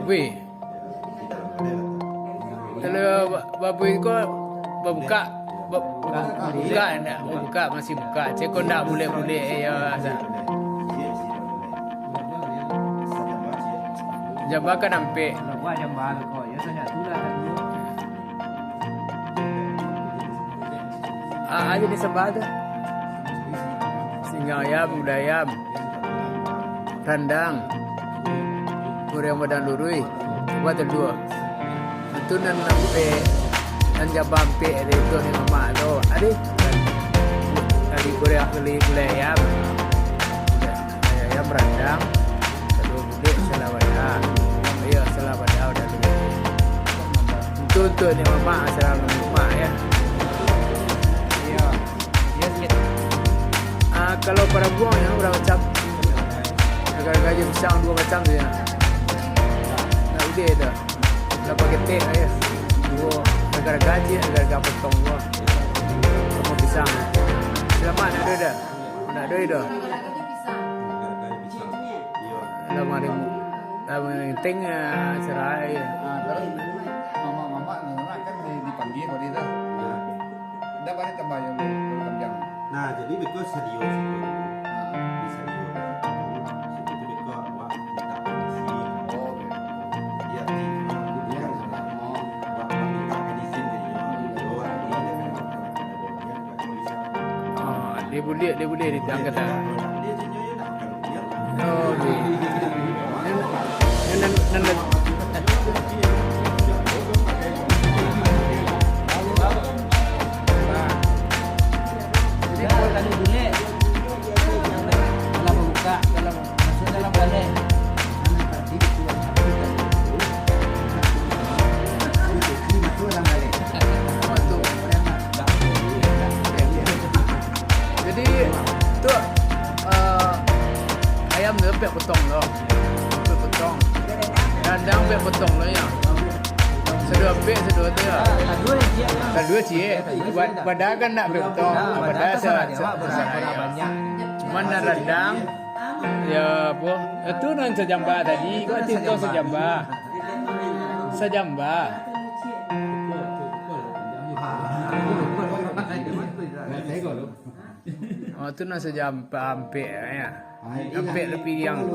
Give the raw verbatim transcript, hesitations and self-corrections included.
Weh. Kalau ba-, babuih ko babukak, ba-, bukak ndak? Babukak, masih bukak. Ceko ndak bulek-bulek, eh, yo, asa. Jamba kan ampek. Ah, aja di samba tu. Singgang ayam, udah ayam. Randang. Goreng badan luruih. Buat telua. Itu nan ampek, nan jamba ampek dari tu ni mamak tu. Adi. Tadi goreng, beli gulai ayam. Ayam randang. Telua bulek, salah bada. Iyo, salah bada udah tu. Itu untuk ni mamak, salah mamak ya. Iyo. Ah, kalau parabuang ya, urang macam. Agar gaji pisang dua macam tu ya. Nak ide dah. Dah pakai tek ya. Dua, agar gaji, agar gaji potong dua. Kamu pisang. Selamat nak ada dah. Nak ada dah. Dalam hari mu-, dalam hari tengah serai. Ah, terus mamak-mamak nak kan di-, dipanggil kali dah. Ya. Ndak baliak tambah yang lu, lu tambiang. Nah, jadi beko sadio situ. Ah. Di sadio. Situ tu beko awak minta permisi. Oh, oke. Iya, di, di, di, oh. Awak minta izin ke dia. Iya. Awak minta izin ke dia. Ah, dia boleh, dia boleh, dia angkat tangan. Dia je, dia nak makan. Oh, oke. Nan, nan, nan, nan. Jadi, kalau tadi bulek, kalau babuka, kalau masuk dalam balai, masuk dalam balai. Jadi, tu, eh, ayam tu ampek potong tu. Ampek potong. Randang ampek potong tu ya. Sadua ampek, sadua tu ya. Sadua ciek. Ba-, padahal kan nak ampek potong. Padahal sa-, sa-, sa-, cuman nan randang, ya, apo? Itu nan sajamba tadi. Kau tinto sajamba. Sajamba. Oh, tu nan sajamba ampek, ya. Ampek lah piriang.